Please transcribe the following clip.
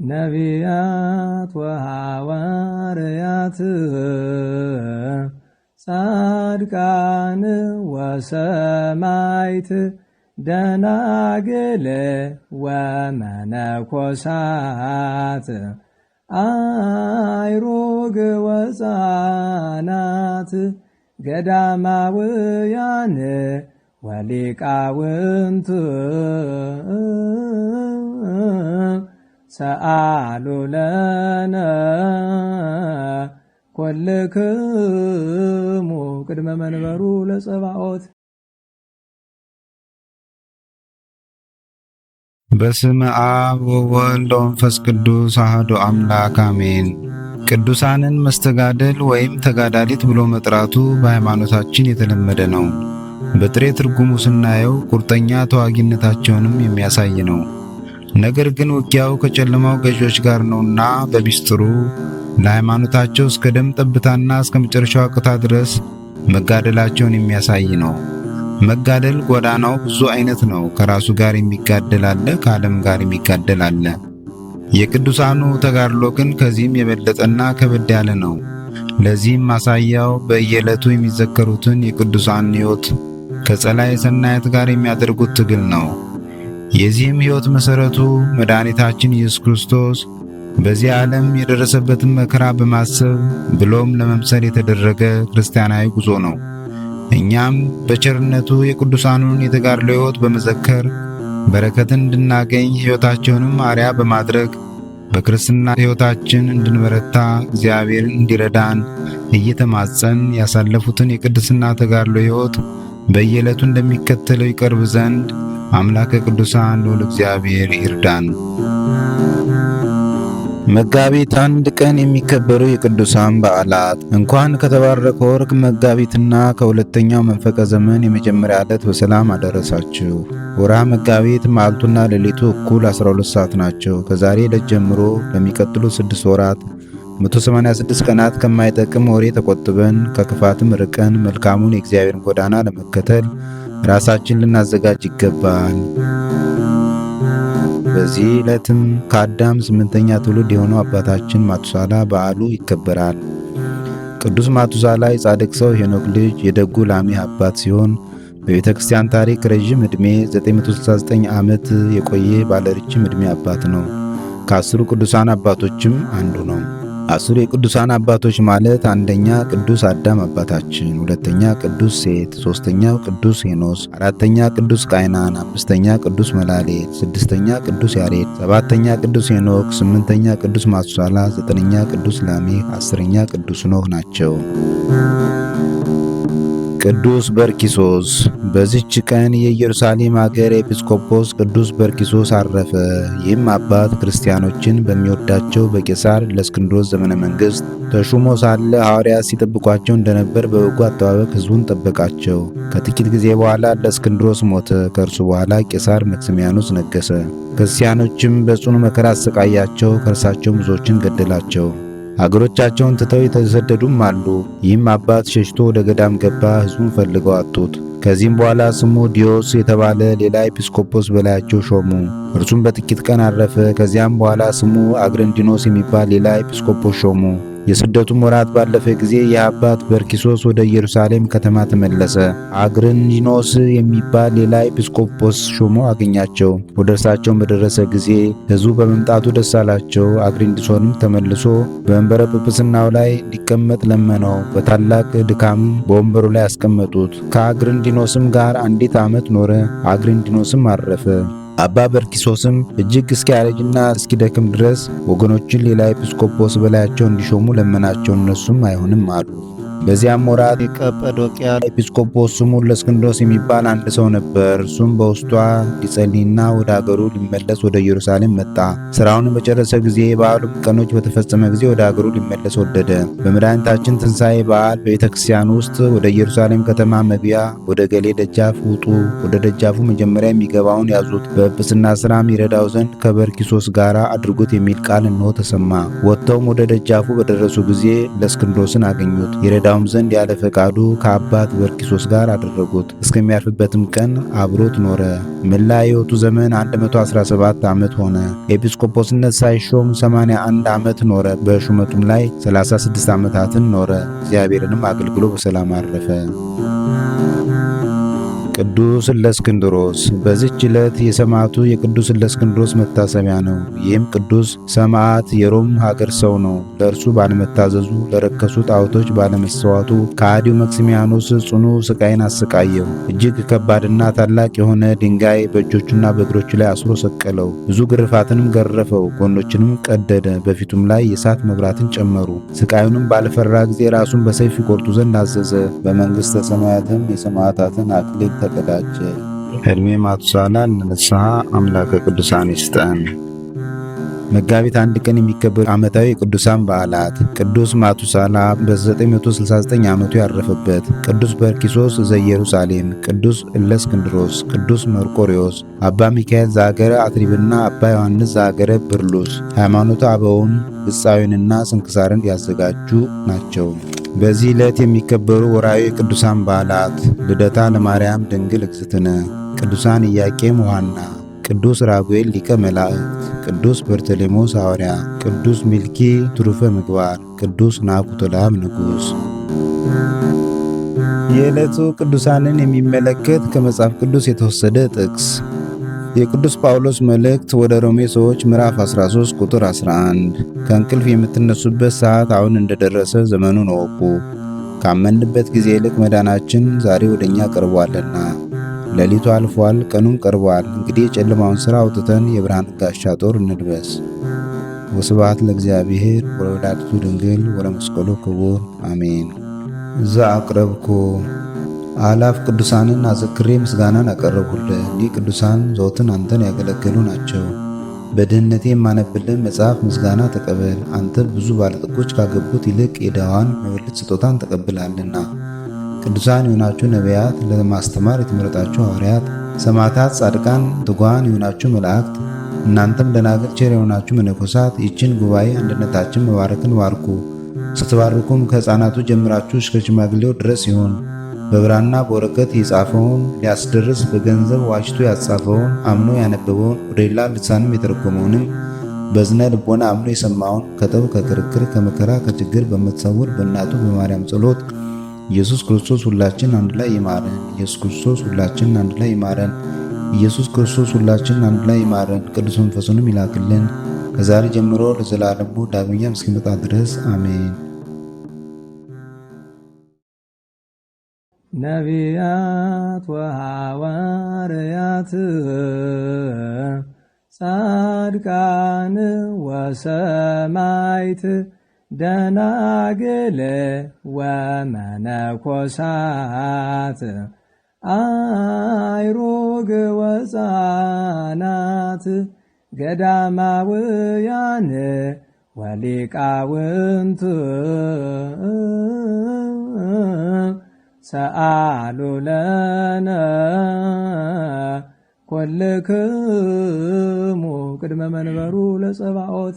ነቢያት ወሐዋርያት ጻድቃን ወሰማይት ደናግል ወመነኮሳት አይሩግ ወፃናት ገዳማውያን ወሊቃውንት ሰአሉ ለነ ኮልክሙ ቅድመ መንበሩ ለጸባኦት። በስመ አብ ወወልድ ወመንፈስ ቅዱስ አሐዱ አምላክ አሜን። ቅዱሳንን መስተጋደል ወይም ተጋዳሊት ብሎ መጥራቱ በሃይማኖታችን የተለመደ ነው። በጥሬ ትርጉሙ ስናየው ቁርጠኛ ተዋጊነታቸውንም የሚያሳይ ነው። ነገር ግን ውጊያው ከጨለማው ገዢዎች ጋር ነውና በሚስጥሩ ለሃይማኖታቸው እስከ ደም ጠብታና እስከ መጨረሻው ቅታ ድረስ መጋደላቸውን የሚያሳይ ነው። መጋደል ጎዳናው ብዙ አይነት ነው። ከራሱ ጋር የሚጋደል አለ፣ ከዓለም ጋር የሚጋደል አለ። የቅዱሳኑ ተጋድሎ ግን ከዚህም የበለጠና ከበድ ያለ ነው። ለዚህም ማሳያው በየዕለቱ የሚዘከሩትን የቅዱሳን ሕይወት ከጸላዔ ሰናያት ጋር የሚያደርጉት ትግል ነው። የዚህም ሕይወት መሠረቱ መድኃኒታችን ኢየሱስ ክርስቶስ በዚህ ዓለም የደረሰበትን መከራ በማሰብ ብሎም ለመምሰል የተደረገ ክርስቲያናዊ ጉዞ ነው። እኛም በቸርነቱ የቅዱሳኑን የተጋድሎ ሕይወት በመዘከር በረከትን እንድናገኝ ሕይወታቸውንም አርአያ በማድረግ በክርስትና ሕይወታችን እንድንበረታ እግዚአብሔር እንዲረዳን እየተማጸን ያሳለፉትን የቅድስና ተጋድሎ ሕይወት በየዕለቱ እንደሚከተለው ይቀርብ ዘንድ አምላከ ቅዱሳን ልዑል እግዚአብሔር ይርዳን። መጋቢት አንድ ቀን የሚከበሩ የቅዱሳን በዓላት። እንኳን ከተባረከ ወር መጋቢትና ከሁለተኛው መንፈቀ ዘመን የመጀመሪያ ዕለት በሰላም አደረሳችሁ። ወርሃ መጋቢት መዓልቱና ሌሊቱ እኩል 12 ሰዓት ናቸው። ከዛሬ ዕለት ጀምሮ ለሚቀጥሉት 6 ወራት 186 ቀናት ከማይጠቅም ወሬ ተቆጥበን ከክፋትም ርቀን መልካሙን የእግዚአብሔርን ጎዳና ለመከተል ራሳችን ልናዘጋጅ ይገባል። በዚህ ዕለትም ከአዳም 8ኛ ትውልድ የሆነው አባታችን ማቱሳላ በዓሉ ይከበራል። ቅዱስ ማቱሳላ የጻድቅ ሰው ሄኖክ ልጅ የደጉ ላሜህ አባት ሲሆን በቤተ ክርስቲያን ታሪክ ረዥም ዕድሜ 969 ዓመት የቆየ ባለረጅም ዕድሜ አባት ነው። ከ10 ቅዱሳን አባቶችም አንዱ ነው። 10 የቅዱሳን አባቶች ማለት አንደኛ ቅዱስ አዳም አባታችን፣ ሁለተኛ ቅዱስ ሴት፣ ሶስተኛ ቅዱስ ሄኖስ፣ አራተኛ ቅዱስ ቃይናን፣ አምስተኛ ቅዱስ መላሌል፣ ስድስተኛ ቅዱስ ያሬድ፣ ሰባተኛ ቅዱስ ሄኖክ፣ ስምንተኛ ቅዱስ ማቱሳላ፣ ዘጠነኛ ቅዱስ ላሜህ፣ 10ኛ ቅዱስ ኖህ ናቸው። ቅዱስ በርኪሶስ። በዚች ቀን የኢየሩሳሌም አገር ኤጲስቆጶስ ቅዱስ በርኪሶስ አረፈ። ይህም አባት ክርስቲያኖችን በሚወዳቸው በቄሳር ለእስክንድሮስ ዘመነ መንግሥት ተሹሞ ሳለ ሐዋርያት ሲጠብቋቸው እንደነበር በበጎ አጠባበቅ ሕዝቡን ጠበቃቸው። ከጥቂት ጊዜ በኋላ ለእስክንድሮስ ሞተ። ከእርሱ በኋላ ቄሳር መክስሚያኖስ ነገሰ። ክርስቲያኖችም በጽኑ መከራ አሰቃያቸው። ከእርሳቸውም ብዙዎችን ገደላቸው። አገሮቻቸውን ትተው የተሰደዱም አሉ። ይህም አባት ሸሽቶ ወደ ገዳም ገባ። ሕዝቡን ፈልገው አጡት። ከዚህም በኋላ ስሙ ዲዮስ የተባለ ሌላ ኤጲስቆጶስ በላያቸው ሾሙ። እርሱም በጥቂት ቀን አረፈ። ከዚያም በኋላ ስሙ አግረንዲኖስ የሚባል ሌላ ኤጲስቆጶስ ሾሙ። የስደቱም ወራት ባለፈ ጊዜ ይህ አባት በርኪሶስ ወደ ኢየሩሳሌም ከተማ ተመለሰ። አግርንዲኖስ የሚባል ሌላ ኤጲስቆጶስ ሾሞ አገኛቸው። ወደ እርሳቸውም በደረሰ ጊዜ ሕዝቡ በመምጣቱ ደስ አላቸው። አግሪንዲሶንም ተመልሶ በመንበረ ጵጵስናው ላይ እንዲቀመጥ ለመነው። በታላቅ ድካም በወንበሩ ላይ አስቀመጡት። ከአግርንዲኖስም ጋር 1 ዓመት ኖረ። አግሪንዲኖስም አረፈ። አባ በርኪሶስም እጅግ እስኪያረጅና እስኪደክም ድረስ ወገኖችን ሌላ ኤጲስቆጶስ በላያቸው እንዲሾሙ ለመናቸው። እነሱም አይሆንም አሉ። በዚያም ወራት የቀጰዶቅያ ኤጲስቆጶስ ስሙ ለእስክንድሮስ የሚባል አንድ ሰው ነበር። እርሱም በውስጧ ሊጸልይና ወደ አገሩ ሊመለስ ወደ ኢየሩሳሌም መጣ። ስራውን በጨረሰ ጊዜ የበዓሉም ቀኖች በተፈጸመ ጊዜ ወደ አገሩ ሊመለስ ወደደ። በመድኃኒታችን ትንሣኤ በዓል በቤተ ክርስቲያን ውስጥ ወደ ኢየሩሳሌም ከተማ መግቢያ ወደ ገሌ ደጃፍ ውጡ፣ ወደ ደጃፉ መጀመሪያ የሚገባውን ያዙት፣ በጵጵስና ስራም ይረዳው ዘንድ ከበርኪሶስ ጋር አድርጉት የሚል ቃል እንሆ ተሰማ። ወጥተውም ወደ ደጃፉ በደረሱ ጊዜ ለእስክንድሮስን አገኙት። ይረዳው ይረዳውም ዘንድ ያለ ፈቃዱ ከአባት በርኪሶስ ጋር አደረጉት። እስከሚያርፍበትም ቀን አብሮት ኖረ። መላ የሕይወቱ ዘመን 117 ዓመት ሆነ። ኤጲስቆጶስነት ሳይሾም 81 ዓመት ኖረ። በሹመቱም ላይ 36 ዓመታትን ኖረ። እግዚአብሔርንም አገልግሎ በሰላም አረፈ። ቅዱስ እለእስክንድሮስ። በዚህች ዕለት የሰማዕቱ የቅዱስ እለእስክንድሮስ መታሰቢያ ነው። ይህም ቅዱስ ሰማዕት የሮም ሀገር ሰው ነው። ለእርሱ ባለመታዘዙ ለረከሱ ጣዖቶች ባለመሰዋቱ ከሃዲው መክሲሚያኖስ ጽኑ ስቃይን አሰቃየው። እጅግ ከባድና ታላቅ የሆነ ድንጋይ በእጆቹና በእግሮቹ ላይ አስሮ ሰቀለው። ብዙ ግርፋትንም ገረፈው፣ ጎኖችንም ቀደደ። በፊቱም ላይ የእሳት መብራትን ጨመሩ። ስቃዩንም ባልፈራ ጊዜ ራሱን በሰይፍ ይቆርጡ ዘንድ አዘዘ። በመንግሥተ ሰማያትም የሰማዕታትን አክሊል ተቀዳጀ። ዕድሜ ማቱሳላ ለንስሐ አምላከ ቅዱሳን ይስጠን። መጋቢት 1 ቀን የሚከበሩ ዓመታዊ የቅዱሳን በዓላት፦ ቅዱስ ማቱሳላ በ969 ዓመቱ ያረፈበት፣ ቅዱስ በርኪሶስ ዘኢየሩሳሌም፣ ቅዱስ እለእስክንድሮስ፣ ቅዱስ መርቆሪዎስ፣ አባ ሚካኤል ዘሀገረ አትሪብና አባ ዮሐንስ ዘሀገረ ብርሉስ ሃይማኖተ አበውን ግጻዊንና ስንክሳርን ያዘጋጁ ናቸው። በዚህ ዕለት የሚከበሩ ወርሃዊ የቅዱሳን በዓላት፦ ልደታ ለማርያም ድንግል እግዝእትነ፣ ቅዱሳን ኢያቄም ወሐና፣ ቅዱስ ራጉኤል ሊቀ መላእክት፣ ቅዱስ በርተሎሜዎስ ሐዋርያ፣ ቅዱስ ሚልኪ ትሩፈ ምግባር፣ ቅዱስ ናኩቶ ለአብ ንጉሥ። የዕለቱ ቅዱሳንን የሚመለከት ከመጽሐፍ ቅዱስ የተወሰደ ጥቅስ የቅዱስ ጳውሎስ መልእክት ወደ ሮሜ ሰዎች ምዕራፍ 13 ቁጥር 11፣ ከእንቅልፍ የምትነሱበት ሰዓት አሁን እንደደረሰ ዘመኑን እወቁ። ካመንበት ጊዜ ይልቅ መዳናችን ዛሬ ወደኛ ቀርቧልና። ሌሊቱ አልፏል፣ ቀኑም ቀርቧል። እንግዲህ የጨለማውን ሥራ አውጥተን የብርሃን ጋሻ ጦር እንልበስ። ወስብሐት ለእግዚአብሔር ወለወላዲቱ ድንግል ወለመስቀሉ ክቡር አሜን። ዘአቅረብኩ አላፍ ቅዱሳንን አዘክሬ ምስጋናን አቀረብሁልህ። እኒህ ቅዱሳን ዘወትር አንተን ያገለገሉ ናቸው። በድህነቴ የማነብልን መጽሐፍ ምስጋና ተቀበል። አንተ ብዙ ባለጠጎች ካገቡት ይልቅ የድሃዋን መበለት ስጦታን ተቀብለሃልና። ቅዱሳን የሆናችሁ ነቢያት፣ ለማስተማር የተመረጣችሁ ሐዋርያት፣ ሰማዕታት፣ ጻድቃን፣ ትጉሃን የሆናችሁ መላእክት፣ እናንተም ደናግል፣ ቸር የሆናችሁ መነኮሳት ይህችን ጉባኤ አንድነታችን መባረክን ባርኩ። ስትባርኩም ከሕፃናቱ ጀምራችሁ እስከ ሽማግሌው ድረስ ይሁን። በብራና በወረቀት የጻፈውን ሊያስደርስ በገንዘብ ዋጅቶ ያጻፈውን አምኖ ያነበበውን ወደ ሌላ ልሳንም የተረጎመውንም በዝነ ልቦና አምኖ የሰማውን ከጠብ ከክርክር ከመከራ ከችግር በምትሰውር በእናቱ በማርያም ጸሎት ኢየሱስ ክርስቶስ ሁላችን አንድ ላይ ይማረን። ኢየሱስ ክርስቶስ ሁላችን አንድ ላይ ይማረን። ኢየሱስ ክርስቶስ ሁላችን አንድ ላይ ይማረን። ቅዱስ መንፈሱንም ይላክልን ከዛሬ ጀምሮ ለዘላለሙ ዳግመኛም እስኪመጣ ድረስ አሜን። ነቢያት ወሐዋርያት፣ ጻድቃን ወሰማይት፣ ደናግል ወመነኮሳት፣ አይሩግ ወሕፃናት፣ ገዳማውያን ወሊቃውንት፣ ሰአሉ ለነ ኮልክሙ ቅድመ መንበሩ ለጸባኦት።